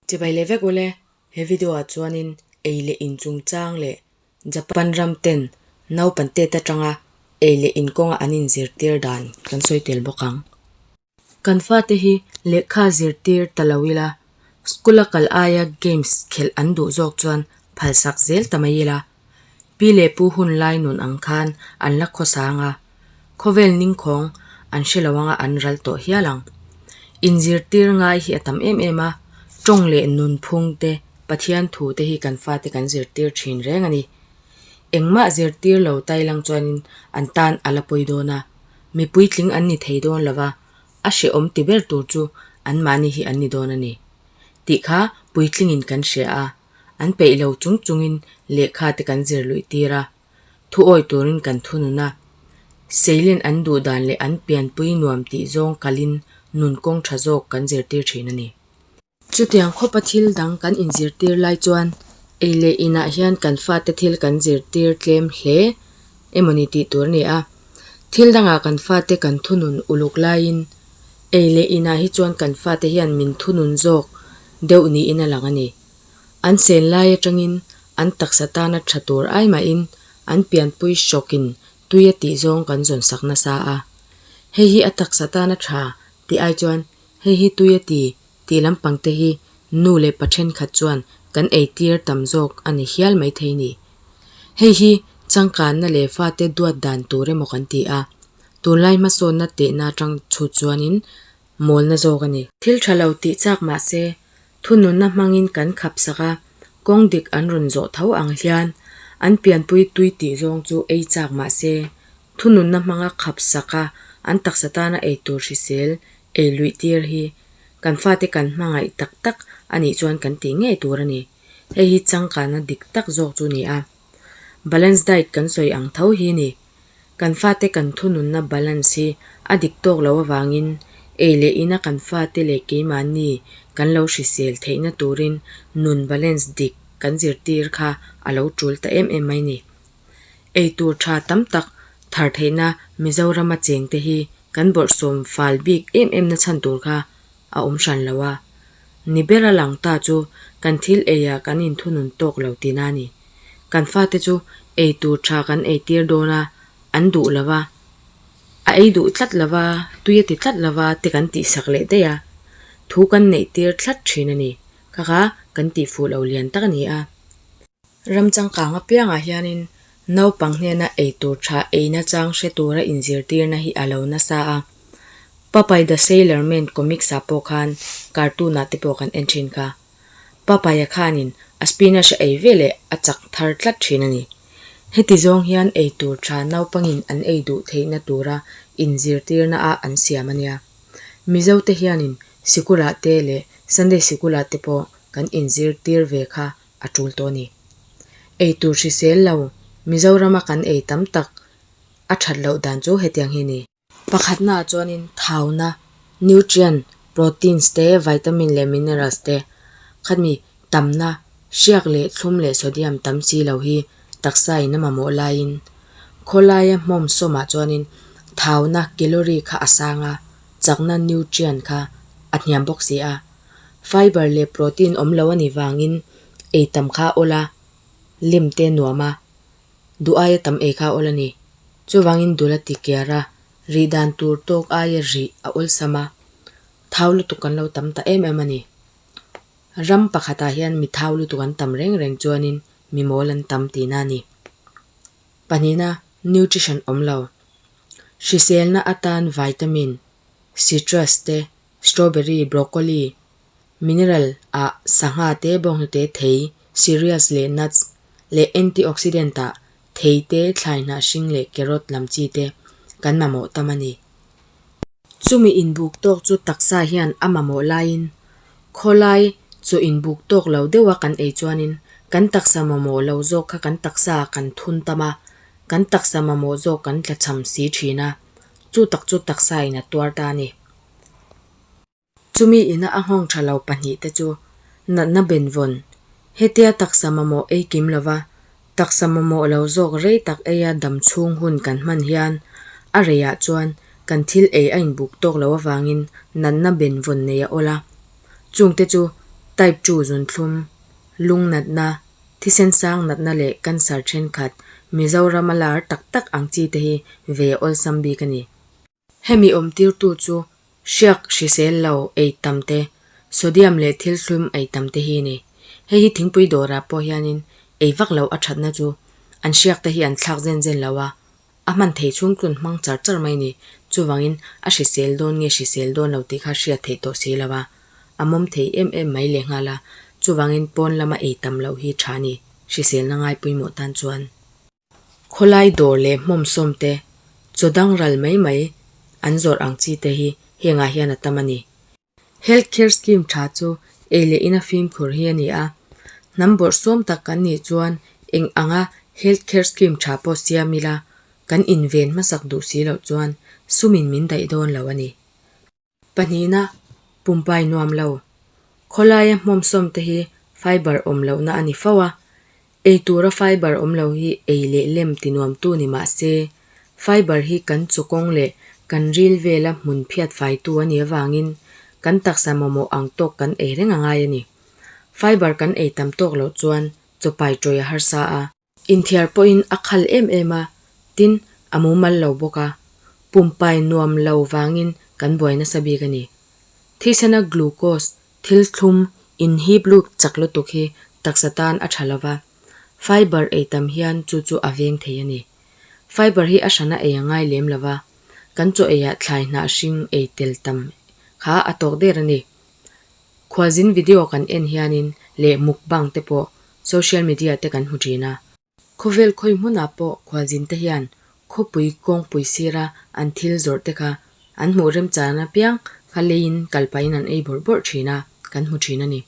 Chibai leh vek ule, he video ah chuanin ei leh in chungchang leh Japan ram ten naupan tet atanga ei leh in kawnga an inzirtir dan kan sawi tel bawk ang. Kan fate hi lehkha zirtir ta lo ila, school a kal aia games khelh an duh zawk chuan phalsak zel ta mai ila. Pi leh pu hun lai nun ang khan an la khawsang a, khawvel ningkhawng an hre lo anga an ral tawh hial ang. Inzirtir ngai hi a tam em em a, tawng leh nunphung te, Pathian thu te hi kan fate kan zirtir thin reng a ni. Engmah zirtir lo tailang chuanin an tan a la pawi dawn a, mi puitling an ni thei dawn lo va, a hrehawm ti ber tur chu anmahni hi an ni dawn a ni. Tih kha puitlingin kan hria a. An peih lo chung chungin lehkha te kan zir luih tir a, thu awi turin kan thunun a. Seilen an duh dan leh an pianpui nuam tih zawng kalin nun kawng tha zawk kan zirtir thin a ni. Chutiang khawpa thil dang kan inzirtir lai chuan ei leh inah hian kan fate thil kan zirtir tlem hle emawni tih tur a ni a. Thil dangah kan fate kan thunun uluk laiin ei leh inah hi chuan kan fate hian min thunun zawk deuh niin a lang a ni. An sen lai atangin an taksa tana tha tur ai mahin an pianpui hrawkin tui a tih zawng kan zawn sak nasa a. Hei hi a taksa tana tha tih ai chuan hei hi tui a ti tih lampang te hi nu leh pa thenkhat chuan kan eitir tam zawk a ni hial maithei ni. Hei hi changkanna leh fate duat dan tur emaw kan ti a, tunlai hmasawnna tehna atang chhut chuanin mawlna zawk a ni. Thil tha lo tih chak mah se, thununna hmangin kan khap sak a, kawng dik an rawn zawh tho ang hian an pianpui tui tih zawng chu ei chak mah se, thununna hmanga khap sak a an taksa tana ei tur hrisel ei luih tir hi kan fate kan hmangaih tak tak a nih chuan kan tih ngei tur a ni. Hei hi changkanna dik tak zawk chu a ni a. Balance diet kan sawi ang tho hi a ni. Kan fate kan thununna balance hi a dik tawk lo avangin ei leh ina kan fate leh keimahni kan lo hrisel theihna turin nun balance dik kan zirtir kha a lo tul ta em em mai ni. Ei tur tha tam tak thar theihna Mizorama chengte hi kan bawrhsawm fal bik em em na chhan tur kha a awm hran lo a. Ni bera lang ta chu kan thil eiah kan inthunun tawk lo tihna a ni. Kan fate chu ei tur tha kan ei tir dawn a, an duh lo va, a ei duh tlat lo va, tui a ti tlat lo va te kan tihsak leh daih a, thu kan neih tir tlat thin a ni. Kha kha kan tihfuh lo lian tak a ni a. Ram changkang apiangah hianin naupang hnena ei tur tha eina chang hre tura inzirtirna hi a lo nasa a. Popeye the Sailor Man comics ah pawh khan cartoon ah te pawh kan en thin kha. Popeye-a khanin a spinach a ei veleh a chak thar tlat thin a ni. Heti zawng hian ei tur tha naupangin an ei duh theihna tura inzirtirna a an siam a nia. Mizote hianin sikulah te leh Sunday sikulah te pawh kan inzirtir ve kha a tul tawh a ni. Ei tur hrisel lo Mizorama kan ei tam tak a that loh dan chu hetiang hi a ni. Pakhatnaah chuanin thauna, nutrient, proteins te, vitamin leh minerals te khami tamna, hriak leh thlum leh sodium tam si lo hi taksa in a mamawh laiin khawlaia hmawm sawmah chuanin thauna, calorie, kha a sang a, chakna, nutrient, kha a hniam bawk si a. Fiber leh protein awm lo a nih vangin ei tam kha a awl a, lim te nuam a. Duh aia tam ei kha awl a ni. Chuvangin dul a ti kiar a, rih dan tur tawk aia rih a awlsam a, thau lutuk kan lo tam ta em em a ni. Ram pakhatah hian mi thau lutuk an tam reng reng chuanin mi mawl an tam tihna a ni. Pahnihna, nutrition awm lo. Hriselna atan vitamin, citrus te, strawberry, broccoli, mineral ah sangha te, bawnghnute, thei, cereals leh nuts, leh antioxidant ah thei te, thlai hnah hring leh carrot lam chi te kan mamawh tam a ni. Chumi inbuk tawk chu taksa hian a mamawh laiin khawlai chaw inbuk tawk lo deuha kan ei chuanin kan taksa mamawh lo zawk kha kan taksa kan thun tam a, kan taksa mamawh zawk kan tlachham si thin a, chu tak chu taksa in a tuar ta a ni. Chumi ina a nghawng tha lo pahnihte chu natna benvawn, hetia taksa mamawh ei kim lova taksa mamawh lo zawk rei tak eia dam chhung hun kan hman hian a reiah chuan kan thil ei a inbuk tawk lo avangin natna benvawn nei a awl a. Chungte chu Type ii zunthlum, lung natna, thisen sang natna leh cancer thenkhat Mizoram a lar tak tak ang chi te hi ve awlsam bik a ni. Hemi awmtirtu chu hriak hrisel lo ei tam te, sodium leh thil thlum ei tam te hi a ni. Hei hi thingpui dawrah pawh hianin ei vak loh a thatna chu an hriak te hi an thlak zen zen lo a, a hman thei chhung tlun hmang char char mai a ni. Chuvangin a hrisel dawn nge hrisel dawn lo tih kha hriat theih tawh si lo a, a mawm thei em em mai lehnghal a, chuvangin pawn lama ei tam loh hi tha a ni, hriselna ngai pawimawh tan chuan. Khawlai dawr leh hmawmsawm te, chaw dang ral mai mai an zawrh ang chi te hi hengah hian a tam a ni. Health care scheme tha chu ei leh ina fimkhur hi a ni a, hnam bawrhsawm tak kan nih chuan eng anga health care scheme tha pawh siam ila kan inven hmasak duh si loh chuan sumin min daih dawn lo a ni. Pahnihna, pumpai nuam lo. Khawlaia hmawmsawm te hi fiber awm lohna a ni fo a. Ei tura fiber awm lo hi ei leh lem ti nuamtu ni mah se, fiber hi kan chawkawng leh kan ril vela hmun phiat faitu a nih avangin kan taksa mamawh ang tawk kan ei reng a ngai a ni. Fiber kan ei tam tawk loh chuan chawpai tawih a harsa a. Inthiar pawhin a khal em em a, tin a mumal lo bawk a, pumpai nuam lo vangin kan buai nasa bik a ni. Thisena glucose, thil thlum, inhip lut chak lutuk hi taksa tan a tha lova, fiber ei tam hian chu chu a veng thei a ni. Fiber hi a hrana ei a ngai lem lova, kan chaw eiah thlai hnah hring ei tel tam kha a tawk der a ni. Khualzin video kan en hianin leh mukbang te pawh social media te kan hmu thin a. Khawvel khawi hmunah pawh khualzin te hian khawpui kawngpui sira an thil zawrh te kha an hmuh remchan apiang kha leiin kal pahin an ei bawrh bawrh thin a, kan hmu thin a ni.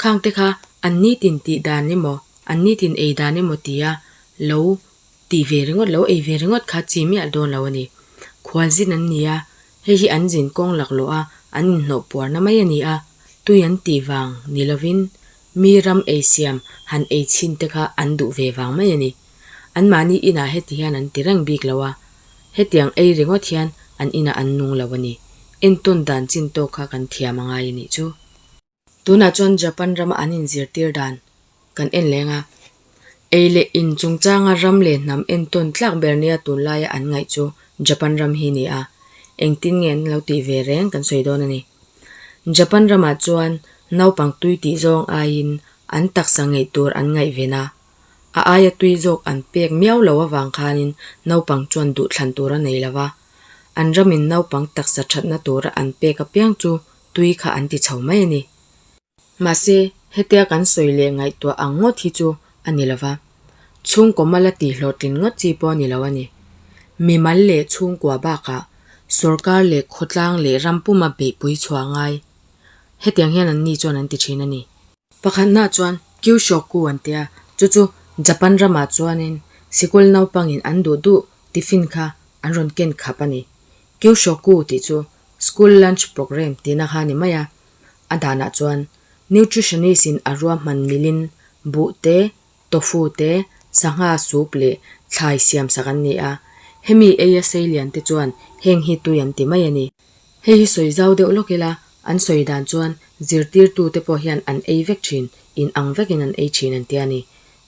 Khang te kha an nitin tih dan emaw, an nitin ei dan emaw tia lo tih ve ringawt, lo ei ve ringawt kha chi miah dawn lo a ni. Khualzin an ni a, Hei hi an zin kawng laklawh a, an inhnawh puarna mai a ni a, tui an tih vang ni lovin mi ram ei siam han ei chhin te kha an duh ve vang mai a ni. Anmahni inah heti hian an ti reng bik lo a, hetiang ei ringawt hian an inah an nung lo a ni. Entawn dan chin tawk kha kan thiam a ngai a nih chu. Tunah chuan Japan rama an inzirtir dan kan en leng a, ei leh in chungchanga ram leh hnam entawn tlak ber nia tunlaia an ngaih chu Japan ram hi ni a, engtin nge an lo tih ve reng kan sawi dawn a ni. Japan ramah chuan naupang tui tih zawng aiin an taksa ngeih tur an ngaihven a, a aia tui zawk an pek miau lo avang khanin naupang chuan duhthlan tur a nei lo va, an ramin naupang taksa thatna tura an pek apiang chu tui kha an ti chho mai a ni. Mahse, hetia kan sawi leh ngaihtuah ang ngawt hi chu a ni lo va, chhungkaw mala tih hlawhtlin ngawt chi pawh a ni lo a ni. Mimal leh chhungkua bakah sawrkar leh khawtlang leh ram puma beihpui chhuah ngai. Hetiang hian anni chuan an ti thin a ni. Pakhatna chuan Kyushoku an ti a, chu chu Japan ramah chuanin sikul naupangin an duh duh tiffin kha an rawn ken khap a ni. Kyushoku tih chu School lunch programme tihna kha a ni mai a, a danah chuan nutritionist in a ruahman milin buh te, tofu te, sangha soup leh thlai siam sak an ni a, hemi eia seilian te chuan heng hi tui an ti mai a ni. Hei hi sawi zau deuh lawk ila, an sawi dan chuan zirtirtu te pawh hian an ei vek thin, in ang vekin an ei thin an ti a ni.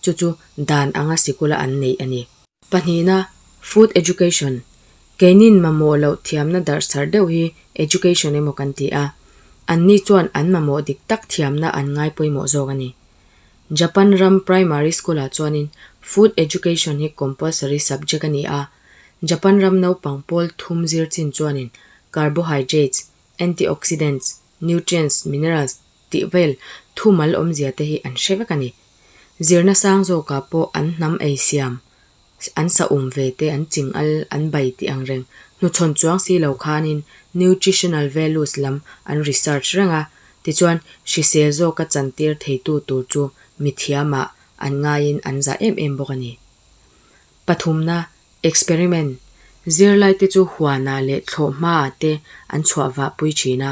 Chu chu dan anga sikula an neih a ni. Pahnihna, Food Education, Keinin mamawh loh thiamna darhsarh deuh hi education emaw kan ti a, anni chuan an mamawh dik tak thiamna an ngai pawimawh zawk a ni. Japan ram primary school-ah chuanin food education hi compulsory subject a ni a, Japan ram naupang pawl thum zir chin chuanin carbohydrates, antioxidants, nutrients, minerals tih vel thumal awmzia te hi an hre vek a ni. Zirna sang zawkah pawh an hnam ei siam, an sa um ve te, an ching al, an bai tih ang reng hnuchhawn chuang si lo khanin nutritional values lam an research reng a, tichuan hrisel zawka chantir theitu tur chu mithiamah an ngaiin an zah em em bawk a ni. Pathumna, experiment, zirlaite chu huanah leh thlawhhmaah te an chhuah vah pui thin a,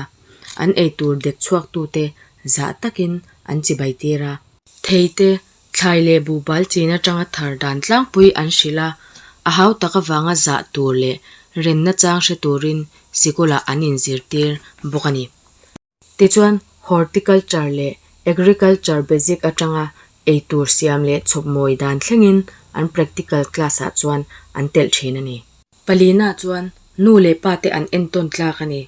an eitur dek chhuaktute zah takin an chibai tir a. Theite, thlai leh buhbal chin atanga thar dan tlangpui an hrilh a, a hau tak avanga zah tur leh renna chang hre turin sikulah an inzirtir bawk a ni. Tichuan, Horticulture leh Agriculture basic atanga eitur siam leh chhawp mawi dan thlengin an practical class ah chuan an telh thin a ni. Palina chuan nu leh pa te an entawn tlak a ni.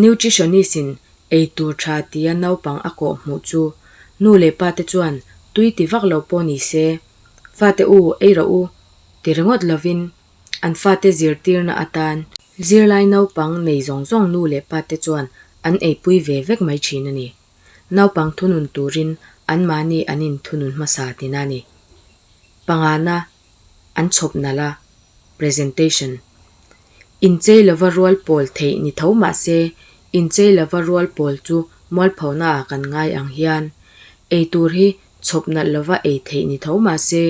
Nutritionist in eitur tha tia naupang a kawh hmuh chu nu leh pa te chuan tui ti vak lo pawh ni se, fate u ei rawh u ti ringawt lovin an fate zirtirna atan zirlai naupang nei zawng zawng nu leh pa te chuan an eipui ve vek mai thin a ni. Naupang thunun turin anmahni an inthunun hmasa tina a ni. Pangana an chhawp nalh a, presentation. Inchei lova rual pawl theih ni tho mah se, inchei lova rual pawl chu mualphona ah kan ngai ang hian ei tur hi chhawp nalh lova ei theih ni tho mah se,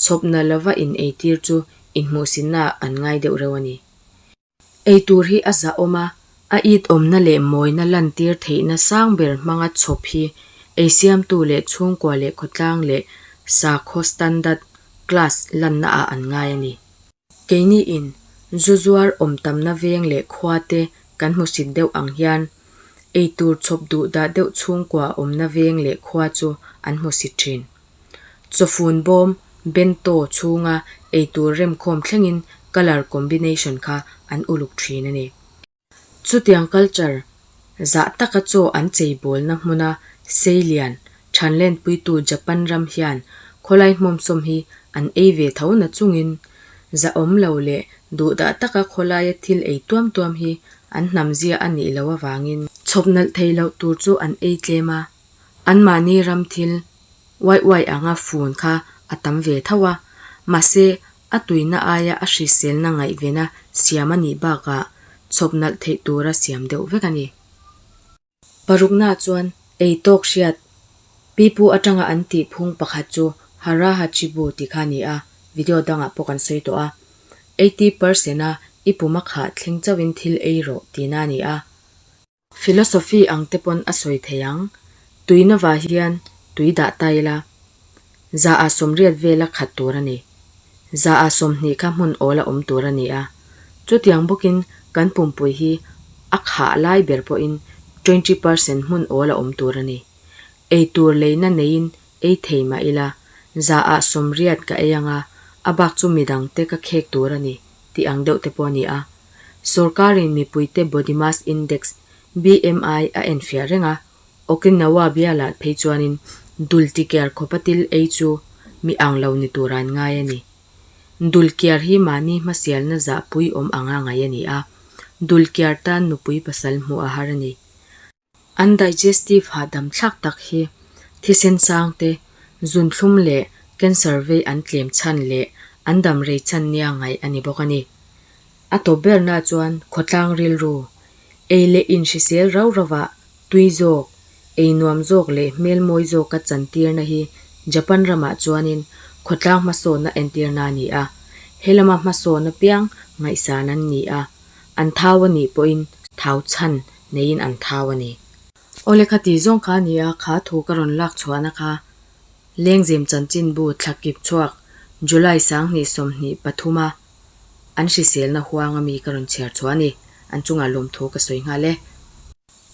chhawp nalh lova in eitir chu inhmuhsinna ah an ngai deuh reuh a ni. Ei tur hi a zahawm a, a it awmna leh mawina lantir theihna sang ber hmanga chhawp hi ei siamtu leh chhungkua leh khawtlang leh sakhaw standard class lanna ah an ngai a ni. Keini in zu zuar awm tamna veng leh khua te kan hmusit deuh ang hian ei tur chhawp duh dah deuh chhungkua awmna veng leh khua chu an hmusit thin. Chawfun bawm, bento, chhunga eitur remkhawm thlengin colour combination kha an uluk thin a ni. Chutiang culture zah taka chaw an cheibawlna hmuna seilian thanlenpuitu Japan ram hian khawlai hmawmsawm hi an ei ve tho na chungin zahawm lo leh duhdah taka khawlaia thil ei tuam tuam hi an hnamzia a nih loh avangin chhawp nalh thei loh tur chu an ei tlem a. Anmahni ram thil uai uai anga fun kha a tam ve tho a, mahse a tuina aia a hriselna ngaihvena siam a nih bakah chhawp nalh theih tura siam deuh vek a ni. Parukna chuan ei tawk hriat pipu atanga an tih phung pakhat chu Hara Hachibu tih kha a ni a, video dangah pawh kan sawi tawh a. 80% a i pum a khah thleng chauhin thil ei rawh tihna a ni a. Philosophy ang te pawn a sawi thei ang. Tuina vah hian tui dah ta ila, za ah 80 vela khat tur a ni. Za ah 20 kha hmun awl a awm tur a ni a. Chutiang bawkin kan pumpui hi a khah lai ber pawhin 20% hmun awl a awm tur a ni. Ei tur leina neiin ei thei mah ila, za ah 80 ka ei anga, a bak chu midang te ka khek tur a ni tih ang deuh te pawh a ni a. Sorkarin mipuite Body Mass Index, BMI, a enfiah reng a, Okinawa bialah phei chuanin dul tikiar khawpa til ei chu mi ang lo ni tura an ngai a ni. Dul kiar hi mahni hmasialna zahpui awm anga ngaih a ni a, dul kiar tan nupui pasal hmuh a har a ni. An digestive hahdam thlak tak hi thisen sang te, zunthlum leh cancer vei an tlem chhan leh an dam rei chhan nia ngaih a ni bawk a ni. A tawp berna chuan khawtlang rilru, ei leh inhrisel rau rauvah tui zawk, ei nuam zawk leh hmel mawi zawka chantirna hi Japan ramah chuanin khawtlang hmasawnna entirna a ni a, he lama hmasawn apiang ngaihsan an ni a. An thau a nih pawhin thau chhan neiin an thau a ni. Awle kha tih zawng kha a ni a, kha thu ka rawn lak chhuahna kha Lengzem chanchinbu thlakip chhuak July 2023 a an hriselna huang ami ka rawn chhiar chhuah a ni. An chungah lawmthu ka sawi nghal e.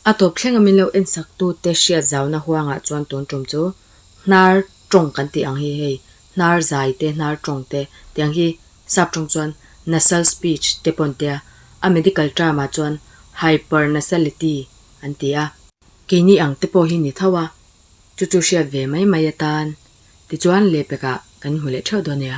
A tawp thleng a min lo ensak tute hriat zauna huangah chuan tun tum chu hnar tawng kan tih ang hi hei hnar zai te hnar tawng te tiang hi sap tawng chuan nasal speech te pawh an tia a medical term ah chuan hypernasality an ti a. Keini ang te pawh hi ni tho a chu chu hriat ve mai mai atan tichuan lehpekah kan hmu leh theuh dawn nia.